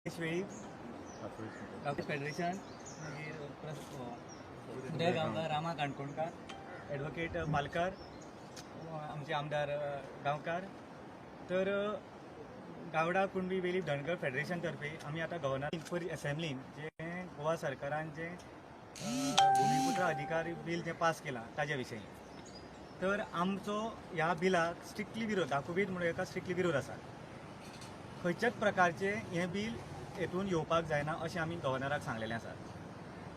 Velip, federation, मागीर उदय गांवकार, रामा Canconkar, advocate पालकार, आमचे आमदार गांवकार. तर गावडा कुणबी वेळीप धनगर फेडरेशन तर्फे आमी आतां गव्हर्नर असेंब्लीन जे गोवा सरकारान जे भुमिपुत्र अधिकार बील जें पास केलां ताजे विशयी, तर आमचो ह्या बिलाक स्ट्रिक्टली विरोध, दाखोवीत म्हणून एका स्ट्रिक्टली विरोध आसा. खंयच्याच प्रकारचें हें बील हेतून येवपाक जायना अशें आमी गव्हर्नराक सांगलेलें आसा.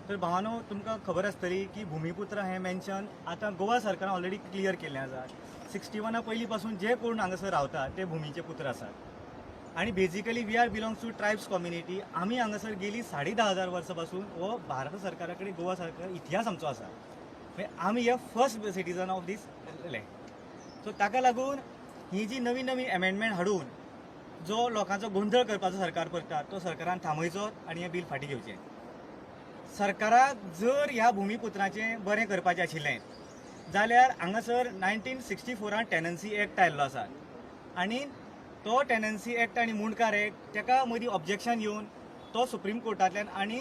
तर भावानो, तुमकां खबर आसतली की भुमिपुत्र हें मेन्शन आतां गोवा सरकारान ऑलरेडी क्लियर केल्लें आसा. 61 पयलीं पासून जे कोण हांगासर रावता ते भुमीचे पुत्र आसात आनी basically we are belongs to tribes community. आमी हांगासर गेली 10,500 वर्सां पासून हो भारत सरकारा कडेन, गोवा सरकार इतिहास आमचो आसा. म्हणजे आमी हे first citizen of this land. So ताका लागून ही जी नवी नवी एमेंडमेंट हाडून जो लोकांचो गोंदळ करपाचो सरकार करता तो सरकारान थांबयचो आनी हें बील फाटीं घेवचें. सरकाराक जर ह्या भुमिपुत्राचें बरें करपाचें आशिल्लें जाल्यार हांगासर 1964 टेनन्सी एक्ट आयिल्लो आसा आनी तो टेनन्सी एक्ट आनी मुंडकार एक्ट ताका मदीं ऑब्जेक्शन येवन तो सुप्रीम कोर्टांतल्यान आनी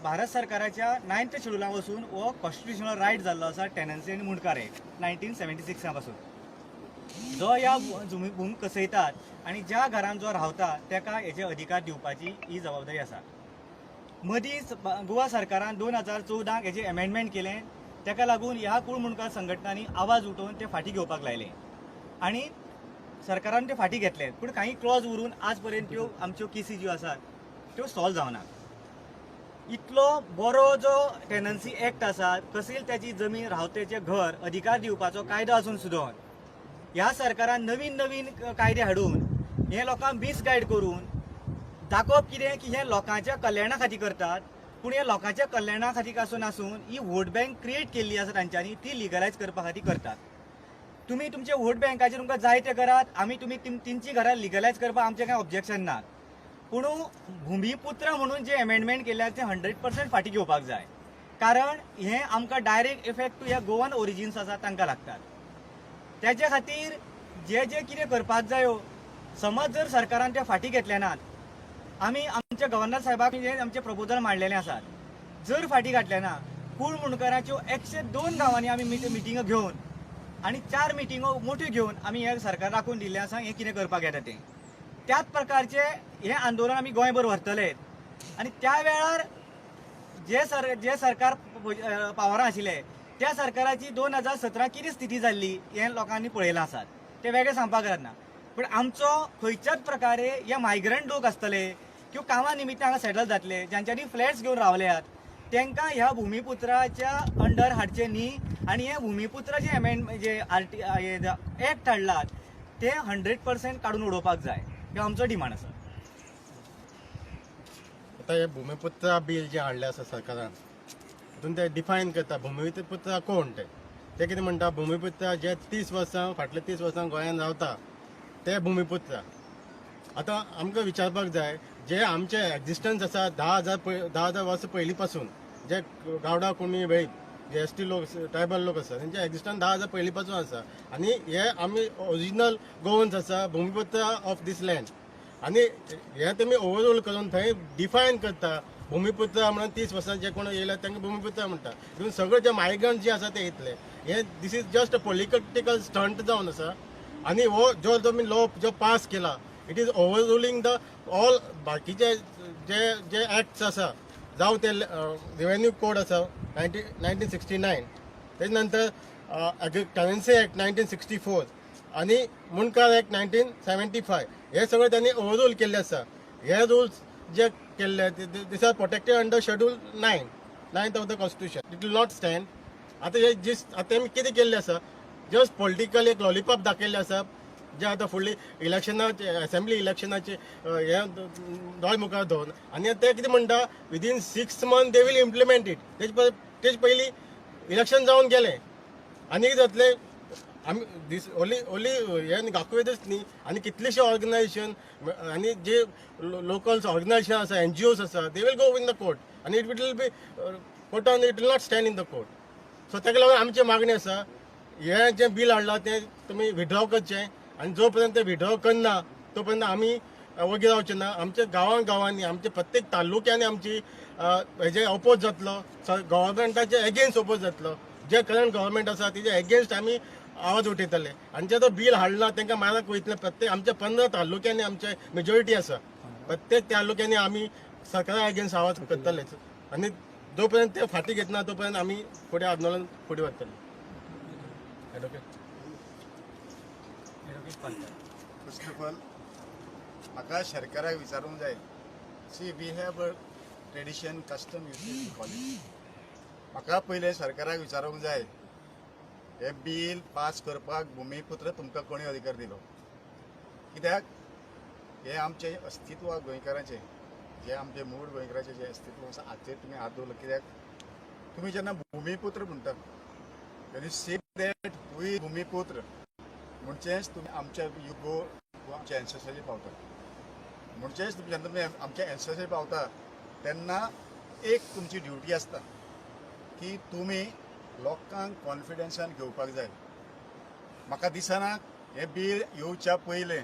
भारत सरकाराच्या नायन्थ शेड्युला वचून हो कॉन्स्टिट्युशनल रायट जाल्लो आसा. टेनन्सी आनी मुंडकार एक्ट 1976 पासून जो ह्या भूम कसयतात आनी ज्या घरान जो रावता ताका हेजे अधिकार दिवपाची ही जबाबदारी आसा. मदींच गोवा सरकारान 2014 हेजें एमेंडमेंट केलें. ताका लागून ह्या कुळ मुंडकार संघटनांनी आवाज उठोवन ते फाटीं घेवपाक लायले आनी सरकारान ते फाटीं घेतले, पूण काही क्लॉज उरून आज पर्यंत त्यो आमच्यो केसी ज्यो आसात त्यो सॉल्व जावना. इतलो बरो जो टेनन्सी एक्ट आसा, कसेल त्याची जमीन, रावतेचें घर अधिकार दिवपाचो कायदो आसून सुद्दां ह्या सरकारान नवीन नवीन कायदे हाडून हे लोकांक मिसगायड करून दाखोवप कितें की हे लोकांच्या कल्याणा खातीर करतात, पूण हे लोकांच्या कल्याणा खातीर आसून नासून ही वोट बँक क्रिएट केल्ली आसा तांच्यांनी, ती लिगलायज करपा खातीर करतात. तुमी तुमचे वोट बँकाचेर तुमकां जाय ते करात. आमी तुमी तेंची घरां लिगलायज करपाक आमचें कांय ऑब्जेक्शन ना, पूण भुमिपुत्र म्हणून जे एमेंडमेंट केल्या ते 100% फाटीं घेवपाक जाय, कारण हें आमकां डायरेक्ट इफेक्ट टू ह्या गोवन ओरिजिन्स आसा तांकां लागतात. तेच्या खातीर जे जे कितें करपाक जायो, समज जर सरकारान ते फाटीं घेतले नात, आमी आमच्या गव्हर्नर साहेबाक हे आमचे प्रपोजल मांडलेले आसात. जर फाटीं घातले ना, कूळ मुंडकाराच्यो 102 गांवांनी आमी मिटिंगो घेवन आनी चार मिटिंगो मोठ्यो घेवन आमी हे सरकार राखून दिल्लें आसा. हें कितें करपाक येता तें त्याच प्रकारचे हें आंदोलन आमी गोंयभर व्हरतले आनी त्या वेळार जे सरकार पावरां आशिल्ले त्या सरकाराची 2017 कितें स्थिती जाल्ली हें लोकांनी पळयलां आसात. ते वेगळें सांगपाक गरज ना, पूण आमचो खंयच्याच प्रकारे हे मायग्रंट लोक आसतले किंवा कामा निमित्तान हांगा सेटल जातले, ज्यांच्यांनी फ्लॅट्स घेवन रावल्यात, तांकां ह्या भुमिपुत्राच्या अंडर हाडचे न्ही आनी हे भुमिपुत्र जे एमेंड जे आर टी एक्ट हाडलात ते 100% काडून उडोवपाक जाय. हे आमचो डिमांड आसा. आतां हे भुमिपुत्रा बील जें हाडलें आसा सरकारान, तितून ते डिफायन करता भुमिपुत्रा कोण ते. ते कितें म्हणटा, भुमिपुत्रा जे 30 वर्सां, फाटले 30 वर्सां गोंयांत रावता ते भुमिपुत्रा. आतां आमकां विचारपाक जाय, जे आमचे एक्झिस्टन्स आसा 10,000 वर्सां पयलीं पासून, जे गावडा कुणबी वेळीप जे एस टी लोक, ट्रायबल लोक आसा, तेंचे एक्झिस्टन्स 10,000 पयलीं पासून आसा आनी हे आमी ओरिजिनल गोवन्स आसा, भुमिपुत्रा ऑफ these land. आनी हे तुमी ओवररूल करून थंय डिफायन करता भुमिपुत्रा म्हणून 30 वर्सां जे कोण येयले तांकां भुमिपुत्रा म्हणटा. तितून सगळे जे मायग्रंट जे आसा ते येतले. हे this is just a political stunt जावन आसा आनी हो जो तुमी लॉ जो पास केला, it is overruling the all बाकीचे जे जे एक्ट्स आसा, जावं ते रेव्हेन्यू कोड आसा 1969, तेजे नंतर टेनन्सी एक्ट 1964 आनी मुंडकार एक्ट 1975, हे सगळे त्यांनी ओवररूल केल्ले आसा. हे रुल्स जे केल्ले, this are protected under Schedule ninth of the Constitution. It will not stand. आतां हे जिस आतां आमी कितें केल्लें आसा, जस्ट पॉलिटिकल एक लॉलीपॉप दाखयल्लें आसा, जे आतां फुडली इलेक्शनाचे, असेंब्ली इलेक्शनाचे हे दोळे मुखार दवरून. आनी ते कितें म्हणटा, within 6 month they will implement it. तेजे पयलीं इलेक्शन जावन गेलें आनी कितें जातलें? आमी दीस ओनली ओनली हे गाकुवेदच न्ही, आनी कितलेशे ऑर्गनायझेशन आनी जे लोकल्स ऑर्गनायझेशन आसा, एनजीओस आसा, they will go in the court आनी it will be कोर्टान, it will not stand in the court. So ताका लागून आमची मागणी आसा, हें जें बील हाडलां तें तुमी विड्रॉ करचें आनी जो पर्यंत ते विड्रॉ करना तो पर्यंत आमी वगी रावचे ना. आमच्या गांवां गांवांनी, आमच्या प्रत्येक तालुक्यांनी आमची हेजे अपोज जातलो, गव्हर्मेंटाचे एगेन्स्ट अपोज जातलो. जे करंट गव्हर्मेंट आसा तेजे एगेन्स्ट आमी आवाज उठयतले आनी जे तो बील हाडला तांकां मारक वयतले. प्रत्येक आमच्या 15 तालुक्यांनी आमचे मेजॉरिटी आसा. प्रत्येक तालुक्यांनी आमी सरकारा एगेन्स्ट आवाज करतले आनी जो पर्यंत ते फाटी घेतना तो पर्यंत आमी फुडें आंदोलन फुडें व्हरतले. Advocate. Advocate Palkar. First of all म्हाका सरकाराक विचारूंक जाय. See, we have a tradition, custom, use college. म्हाका पयलें सरकाराक विचारूंक जाय, हें बील पास करपाक भुमीपुत्र तुमकां कोणी अधिकार दिलो? कित्याक हें आमचें अस्तित्व गोंयकारांचें, जें आमचें मूळ गोंयकारांचें जें अस्तित्व आसा हाचेर तुमी हात दवरलो. कित्याक तुमी जेन्ना भुमीपुत्र म्हणटा, when you say that we भुमीपुत्र, म्हणचेच तुमी आमच्या, you go आमच्या एन्सेस्टराचेर पावता. म्हणचेच तुमी जेन्ना तुमी आमच्या एन्सेस्टराचेर पावता तेन्ना एक तुमची ड्युटी आसता की तुमी लोकांक कॉन्फिडन्सान घेवपाक जाय. म्हाका दिसना हें बील येवच्या पयलें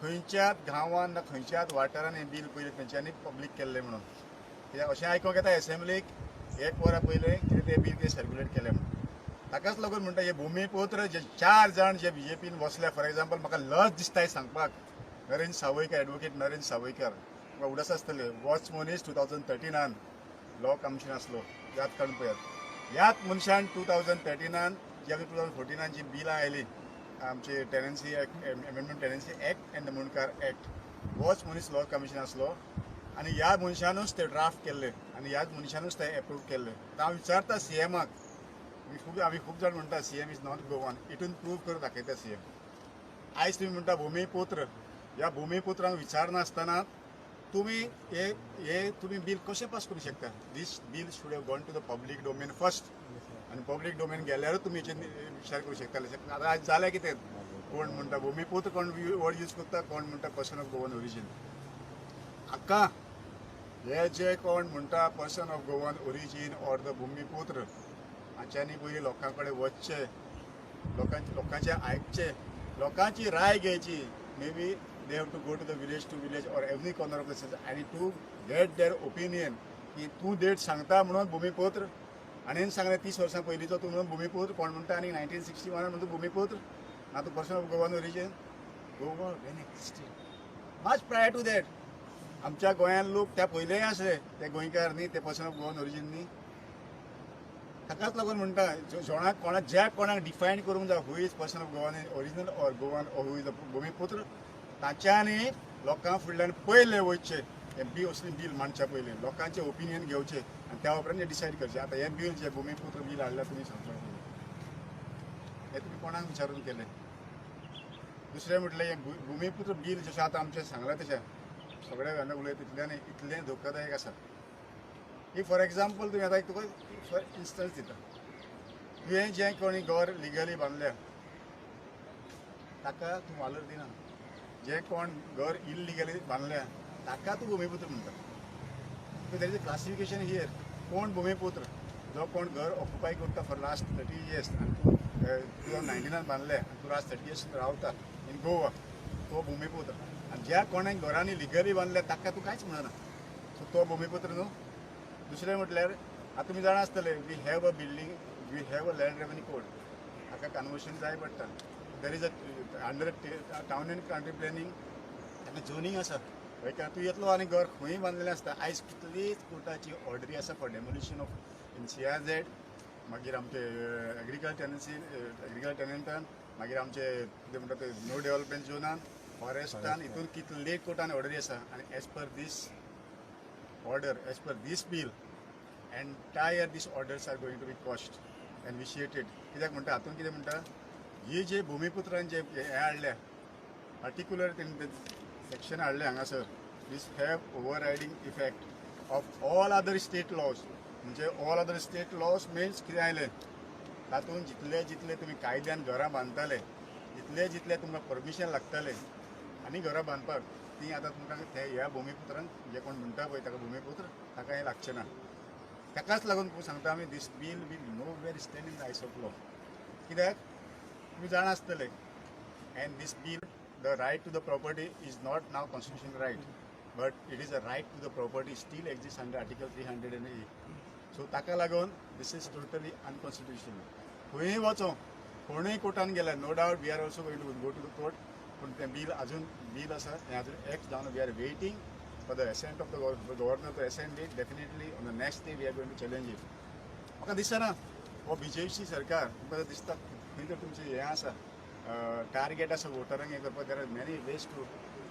खंयच्याच गांवान ना खंयच्याच वाठारान हें बील पयलें तेंच्यांनी पब्लीक केल्लें म्हणून. कित्याक अशें आयकोंक येता, एसेंब्लीक एक वरां पयलें कितें तें बील कितें सर्क्युलेट केलें म्हणून. ताकाच लागून म्हणटा, हे भुमीपुत्र जे चार जाण जे बीजेपीन बसले, फॉर एग्जाम्पल, म्हाका लज दिसता सांगपाक, नरेंद्र सावयकर, एडवोकेट नरेंद्र सावयकर, तुमकां उडास आसतले, होच मनीस 2013नान लॉ कमिशन आसलो, याद काडून पळयात. ह्याच मनशान 2013नान जी आमी 2014नान जी बिलां आयली आमचे, Tenancy Act Amendment, Tenancy Act and the Mundkar Act, होच मनीस लॉ कमिशन आसलो आनी ह्या मनशानूच ते ड्राफ्ट केल्ले आनी ह्याच मनशानूच ते एप्रूव केल्ले. आतां हांव विचारता सीएमाक, आमी खूब जाण म्हणटा CM is not Goan, हितून प्रूव करून दाखयता सीएम. आयज तुमी म्हणटा भुमीपुत्र, ह्या भुमीपुत्रांक विचारनासतना तुमी हे हे तुमी बील कशें पास करूं शकता? This bill should have gone to the public domain first आनी पब्लीक डोमेन गेल्यारूच तुमी हेचेर विचार करूं शकताले. आतां आयज जालें कितें, कोण म्हणटा भुमीपुत्र, कोण वर्ड यूज करता, कोण म्हणटा पर्सन ऑफ गोवन ओरिजीन. हाका हे जे कोण म्हणटा person of Goan origin or the भुमीपुत्र, हांच्यांनी पयलीं लोकां कडेन वचचें, लोकांचें आयकचें, लोकांची राय घेवची. Maybe they have to go to the village to village or every corner of the state आनी टू गेट there opinion की तूं डेट सांगता म्हणून भुमीपुत्र आनी सांगलें 30 वर्सां पयलींचो तूं म्हणून भुमीपुत्र, कोण म्हणटा आनी 1961 म्हणून भुमीपुत्र ना तूं person of Goan origin. Goa when existed much prior to that. आमच्या गोंयांत लोक त्या पयलेय आसले, ते गोंयकार न्ही, ते पर्सन ऑफ गोवन ओरिजीन न्ही. ताकाच लागून म्हणटा, कोणाक कोणाक ज्या कोणाक डिफायन करूंक जाय who is person of Goan original or Goan or who is a भुमीपुत्र, तांच्यांनी लोकां फुडल्यान पयले वचचें, हें बी असलें बील मांडच्या पयलीं लोकांचें ओपिनियन घेवचें आनी त्या उपरांत तें डिसायड करचें. आतां हें बील जें भुमीपुत्र बील हाडल्यार तुमी सांगता, हें तुमी कोणाक विचारून केलें? दुसरें म्हटलें, हें भुमीपुत्र बील जशें आतां आमचें सांगलां तशें सगळे हांगा उलयता तितल्यान इतलें धोकादायक आसा की फॉर एग्जाम्पल तुमी आतां एक तुका फॉर इन्स्टन्स दिता. तुवें जें कोणी घर लिगली बांदल्या ताका तूं वालोर दिना, जे कोण घर इलिगली बांदल्या ताका तूं भुमीपुत्र म्हणटा. There is a classification here. कोण भुमीपुत्र? जो कोण घर ऑक्युपाय करता फॉर लास्ट 30 इयर्स आनी तूं 2019नान बांदले आनी तूं लास्ट 30 इयर्स रावता इन गोवा, तो भुमीपुत्र. आनी ज्या कोणें घरांनी लिगली बांदले ताका तूं कांयच म्हणना, सो तो भुमीपुत्र न्हू. दुसरें म्हटल्यार आतां तुमी जाणा आसतले, we have a building, we have a land revenue code. हाका कन्वर्शन जाय पडटा. There is a under town and country planning, ताका झोनींग आसा. हय का? तूं येतलो आनी घर खंय बांदलेलें आसता. आयज कितलीच कोर्टाची ऑर्डरी आसा for demolition of in CRZ, मागीर आमचे एग्रीकल्चर टेनन्सी, एग्रीकल्चर टेनंटान, मागीर आमचे कितें म्हणटा ते नो डेव्हलपमेंट झोनान, फॉरेस्टान, हितून कितले कोर्टान ऑर्डरी आसा. आनी as per this order, as per this bill, entire these orders are going to be quashed and vitiated. कित्याक म्हणटा, हातून कितें म्हणटा, ही जे भुमीपुत्रान जे हे हाडल्या, पर्टिक्युलर तेणी सेक्शन हाडले हांगासर, this have overriding effect of all other state laws. म्हणजे all other state laws means कितें आयलें तातूंत, जितले जितले तुमी कायद्यान घरां बांदताले, जितले जितले तुमकां परमिशन लागताले आनी घरां बांदपाक, ती आतां तुमकां ते ह्या भुमीपुत्रांक, जे कोण म्हणटा पळय ताका भुमीपुत्र, ताका हें लागचें ना. ताकाच लागून सांगता आमी, this bill will nowhere stand in the eyes of law. कित्याक तुमी जाणा आसतले, and this bill the right to the property is not now constitutional right, but it is a right to the property still exist under Article 300A. So ताका लागून this is totally unconstitutional. खंयूय वचो, कोणूय कोर्टान गेल्यार, no doubt we are also going to go to the court. पूण तें bill अजून bill आसा, तें अजून एक्ट जावन we are waiting for the assent of the governor to assent it. Definitely on the next day we are going to challenge it. म्हाका दिसना हो बीजेपी सरकार, तुमकां दिसता खंय तर तुमचें हें आसा, टार्गेट आसा वोटरांक हें करपाक. There are many ways to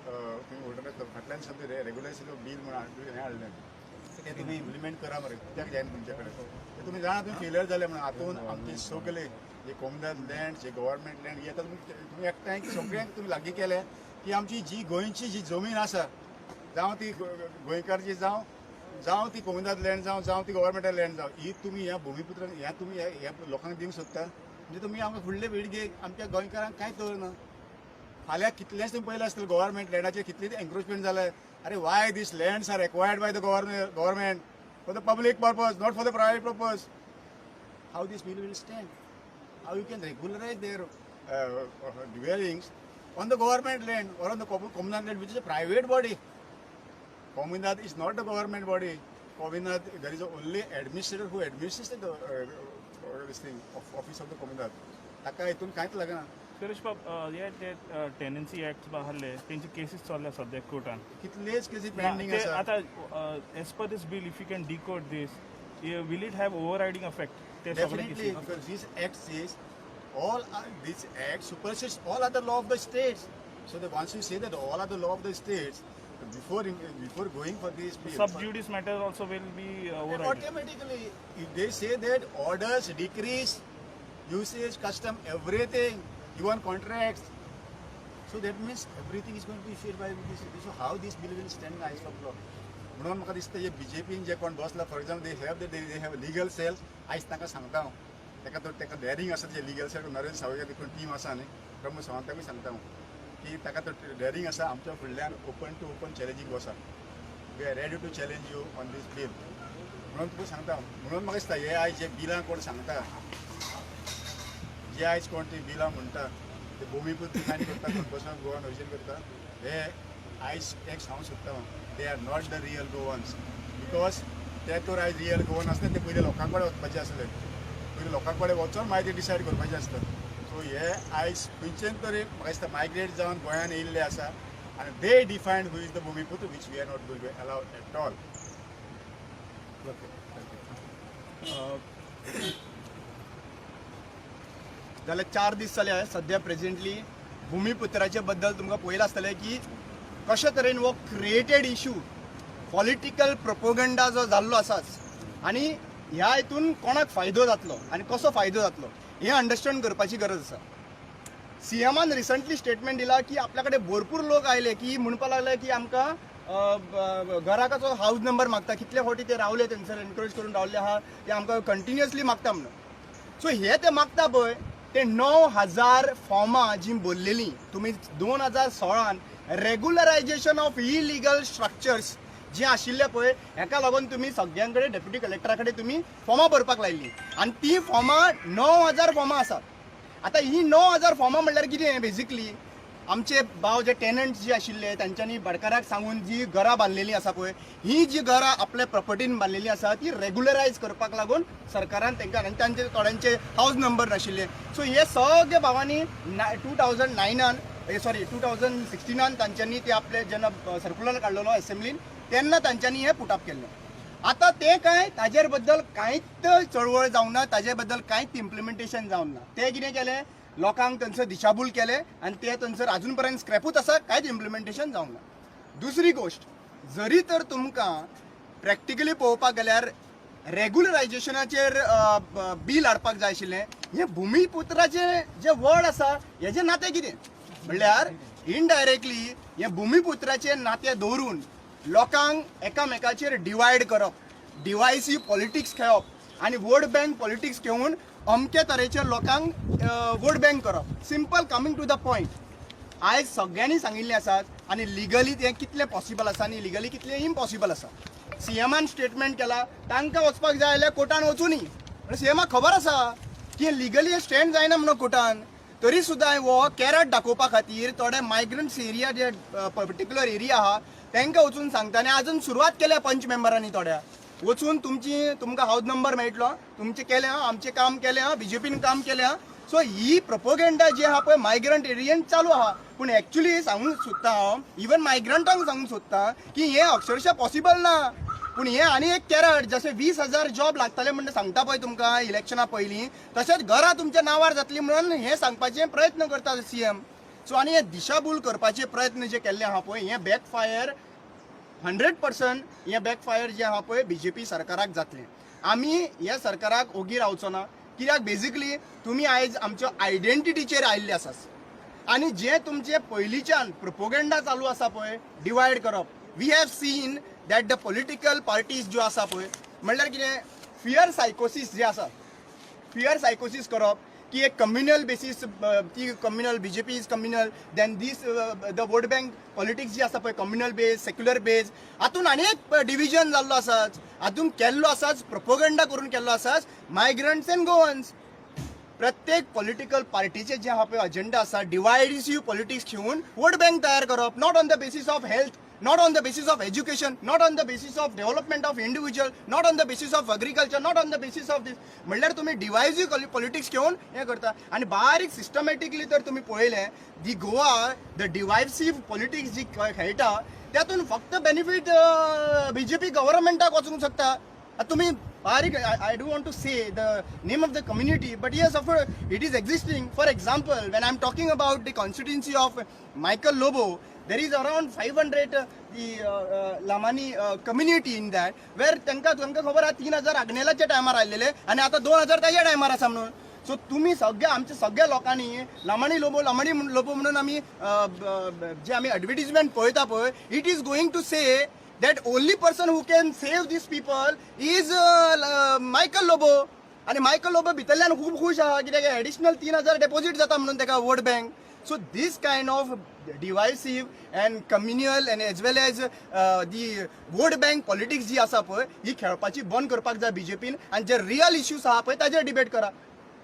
तुमी वोटरांक फाटल्यान सद्दां रेगुलरायझेशन बील म्हणून हें हाडलें, तें तुमी इम्प्लिमेंट करा मरे. कित्याक जायना तुमचे कडेन तें? तुमी जाणा तुमी फेलियर जाले म्हणून. हातून आमचे सगळे जे कोमुनिदाद लँड, जे गव्हर्मेंट लँड, हे आतां तुमी एकठांय सगळ्यांक तुमी लागीं केले की आमची जी गोंयची जी जमीन आसा, जावं ती गोंयकारची जावं, जावं ती कोमुनिदाद लँड जावं, जावं ती गव्हर्मेंटा लँड जावं, ही तुमी ह्या भुमीपुत्र ह्या तुमी ह्या लोकांक दिवंक सोदता. म्हणजे तुमी आमकां फुडले पिळगेक, आमच्या गोंयकारांक कांयच दवरना. फाल्यां कितलेंच तुमी पळयलें आसतलें, गव्हर्मेंट लँडाचेर कितली एन्क्रोचमेंट जालें. अरे, why this lands are acquired by the government? For the public purpose, not for the private purpose. How this bill will stand? How you can regularize their dwellings on the government land or on the comunidad land, which is a private body? Comunidad is not the government body. Comunidad, there is only administrator who administers the this thing of office of the comunidad. ताका हितून कांयच लागना. सुरेश बाब, हे जे tenancy act आहले, तेंचे cases चल्ल्या सद्याक कोर्टान. कितलेच केसी पेंडींग ते आसा. आतां as per this bill, if you can decode this, will it have overriding effect ते सगळे Definitely, cases? Because this act says this act supersedes all other law of the states. So that once you say that all other law of the states, before going for this bill, sub judice matter also will be then overriding? Automatically, if they say that orders, decrees, usage, custom, everything, even contracts. So that means everything is going to be issued by this. So how this bill will stand in the eyes of law? म्हणून म्हाका दिसता हे बीजेपीन जे कोण बसला, for example, they have legal cell. आयज तांकां सांगता हांव, ताका तो ताका डेरिंग आसा. जे लिगल सेल नरेंद्र सावयकर देखून टीम आसा न्ही, प्रमोद सावंताकूय सांगता हांव की ताका तो डेरिंग आसा, आमच्या फुडल्यान ओपन टू ओपन चॅलेंजींग वसा. We are ready to challenge you on this bill म्हणून तुका सांगता हांव. म्हणून म्हाका दिसता हे आयज जे बिलां कोण सांगता, जे आयज कोण ती बिलां म्हणटा, ते भुमीपुत्र डिफायन करता, कोण कसो गोवन ओरिजीन करता, हे आयज एक सांगूंक सोदता हांव, they are not the real Goans, because ते तर आयज रियल गोवन आसले, ते पयलीं लोकां कडेन वचपाचे आसले. पयलीं लोकां कडेन वचोन मागीर ते डिसायड करपाचें आसता. सो हे आयज खंयच्यान तरी म्हाका दिसता मायग्रेट जावन गोंयान येयल्ले आसा आनी they define who is the Bhumiputra, which we are not going to allow at all. Okay, thank you. जाल्यार 4 दीस जाले सद्या प्रेझेंटली भुमीपुत्राचे बद्दल तुमकां पळयलां आसतलें की कशे तरेन हो क्रिएटेड इशू, पॉलिटिकल प्रोपोगंडा जो जाल्लो आसाच आनी ह्या हितून कोणाक फायदो जातलो आनी कसो फायदो जातलो हें अंडरस्टँड करपाची गरज आसा. सीएमान रिसंटली स्टेटमेंट दिला की आपल्या कडेन भरपूर लोक आयले की म्हणपा लागले की आमकां घराकाचो हाऊस नंबर मागता, कितले फावटी ते रावले, थंयसर एनक्रोच करून रावले आहा, ते आमकां कंटिन्युअसली मागता म्हणून. सो हे ते मागता पळय, ते 9000 फॉर्मां जीं भरलेलीं तुमी 2016न रेगुलरायजेशन ऑफ इलिगल स्ट्रक्चर्स जी आशिल्ले पळय, हेका लागून तुमी सगळ्यां कडेन डेप्युटी कलेक्टरा कडेन तुमी फॉर्मां भरपाक लायिल्लीं आनी ती फॉर्मां 9000 फॉर्मां आसात. आतां ही 9000 फॉर्मां म्हणल्यार कितें? बेजिकली आमचे भाव जे टेनंट जे आशिल्ले, तांच्यांनी भाटकाराक सांगून जी घरां बांदलेलीं आसा पळय, ही जी घरां आपल्या प्रॉपर्टीन बांदलेलीं आसा, ती रेगुलरायज करपाक लागून सरकारान तांकां, आनी तांचे थोड्यांचे हावज नंबर नाशिल्ले. सो हे सगळे भावांनी 2009न, सॉरी, 2016न तांच्यांनी ते आपले जेन्ना सर्कुलर काडलेलो एसेंब्लीन, तेन्ना तांच्यांनी हें पुटअप केल्लें. आतां तें काय ताजेर बद्दल कांयच चळवळ जावंक ना, ताजे बद्दल कांयच इम्प्लिमेंटेशन जावंक ना. ते कितें केलें, लोकांक थंयसर दिशाभूल केले आनी ते थंयसर अजून पर्यंत स्क्रॅपूच आसा, कांयच इम्प्लिमेंटेशन जावंक ना. दुसरी गोश्ट, जरी तर तुमकां प्रॅक्टिकली पळोवपाक गेल्यार रेगुलरायजेशनाचेर बील हाडपाक जाय आशिल्लें, हें भुमीपुत्राचें जें वर्ड आसा, हेजें नातें कितें? म्हणल्यार इनडायरेक्टली हें भुमीपुत्राचें नातें दवरून लोकांक एकामेकाचेर डिवायड करप, डिवायसीव पॉलिटिक्स खेळप आनी वोट बँक पॉलिटिक्स घेवन अमके तरेचे लोकांक वोट बँक करप. Simple, coming to the point, आयज सगळ्यांनी सांगिल्लें आसात आनी लिगली तें कितलें पॉसिबल आसा आनी लिगली कितलें इम्पॉसिबल आसा. सीएमान स्टेटमेंट केला, तांकां वचपाक जाय जाल्यार कोर्टान वचूनी. म्हणल्यार सीएमाक खबर आसा की लिगली स्टँड जायना म्हणून कोर्टान. तरी सुद्दां हो कॅरट दाखोवपा खातीर थोडे मायग्रंट्स एरिया जे पर्टिक्युलर एरिया आहा तांकां वचून सांगता. आनी आजून सुरवात केल्या पंच मेंबरांनी थोड्या वचून तुमची तुमकां हावज नंबर मेळटलो, तुमचें केलें आं, आमचें काम केलें आं, बीजेपीन काम केलें आं. सो ही प्रोपोगेंडा जी आहा पळय मायग्रंट एरियन चालू आहा. पूण एक्चुली सांगूंक सोदता हांव, इवन मायग्रंटांक सांगूंक सोदता की हें अक्षरशा पॉसिबल ना. पूण हें आनी एक कॅरट, जशें 20,000 जॉब लागतले म्हणून सांगता पळय तुमकां इलेक्शना पयलीं, तशेंच घरां तुमच्या नांवार जातली म्हणून हें सांगपाचे प्रयत्न करता सीएम. सो आनी हे दिशाभूल करपाचे प्रयत्न जे केल्ले आहा पळय, हें बॅकफायर 100% हें बॅकफायर जें आहा पळय बीजेपी सरकाराक जातलें. आमी ह्या सरकाराक ओगी रावचो ना, कित्याक बेजिकली तुमी आयज आमच्या आयडेंटिटीचेर आयिल्ले आसात आनी जे तुमचे पयलींच्यान प्रोपोगेंडा चालू आसा पळय डिवायड करप. We have seen that the political parties ज्यो आसा पळय, म्हणल्यार कितें फियर सायकोसीस जे आसा, फियर सायकोसीस करप की एक कम्युनल बेसीस, ती communal, BJP is communal, then this the vote bank politics जी आसा पळय कम्युनल बेज, सेक्युलर बेज, हातून आनी एक डिविजन जाल्लो आसा. हातून केल्लो आसाच, प्रोपोगंडा करून केल्लो आसाच मायग्रंट्स एंड गोवन्स. प्रत्येक पॉलिटिकल पार्टीचे जे आहा पळय अजेंडा आसा, डिवायडिसीव पॉलिटिक्स घेवन वोट बँक तयार करप, not on the basis of health, not on the basis of education, not on the basis of development of individual, not on the basis of agriculture, not on the basis of this. म्हणल्यार तुमी डिवायजीव politics घेवन हें करता. आनी बारीक systematically तर तुमी पळयलें, the Goa the divisive politics जी खेळटा त्यातून फक्त बेनिफीट बीजेपी गव्हर्नमेंटाक वचूंक शकता. आतां तुमी बारीक, I don't want to say the name of the community, but yes, of it is existing. For example, when I am talking about the constituency of Michael Lobo, there is around 500 the Lamani community in that, where तांकां तांकां खबर आहा 3000 आग्नेलाच्या टायमार आयलेले आनी आतां 2000 ताज्या टायमार आसा म्हणून. सो तुमी सगळे आमच्या सगळ्या लोकांनी लामाणी लोबो, लामाणी लोबो म्हणून आमी जे आमी एडवर्टीजमेंट पळयता पळय, it is going to say that only person who can save these people is Michael Lobo. आणि मायकल लोबो भितरल्यान खूब खुश आहा, कित्याक एडिशनल 3000 डेपॉझीट जाता म्हणून ताका vote bank. So this kind of divisive and communal and as well as the vote bank politics जी आसा पळय, ही खेळपाची बंद करपाक जाय बीजेपीन आनी जे रियल इश्यूज आहा पळय ताजेर डिबेट करा.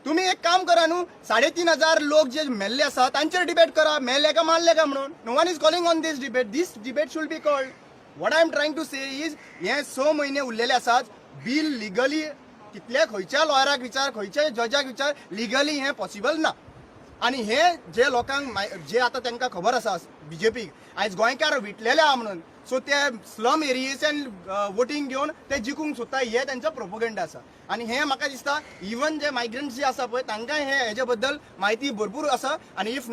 तुम्ही एक काम करा न्हू, 3500 लोक जे मेल्ले आसा तांचेर डिबेट करा, मेले का मारले का म्हणून. No one is calling on this debate. This debate should be called. What I am trying to say is, हे 6 म्हयने उरलेले आसात. बील लिगली कितल्या खंयच्या लॉयराक विचार, खंयच्या जजाक विचार, लिगली हें पॉसिबल ना. आनी हे जे लोकांक जे आतां तांकां खबर आसा बीजेपीक आयज गोंयकार विटलेले आहा म्हणून, सो ते स्लम एरियेच्यान वोटींग घेवन ते जिखूंक सोदता, हे तेंचो प्रोपोगंडा आसा. आनी हे म्हाका दिसता इवन जे मायग्रंट्स जे आसा पळय तांकां हे हेजे बद्दल म्हायती भरपूर आसा आनी if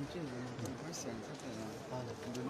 thank you.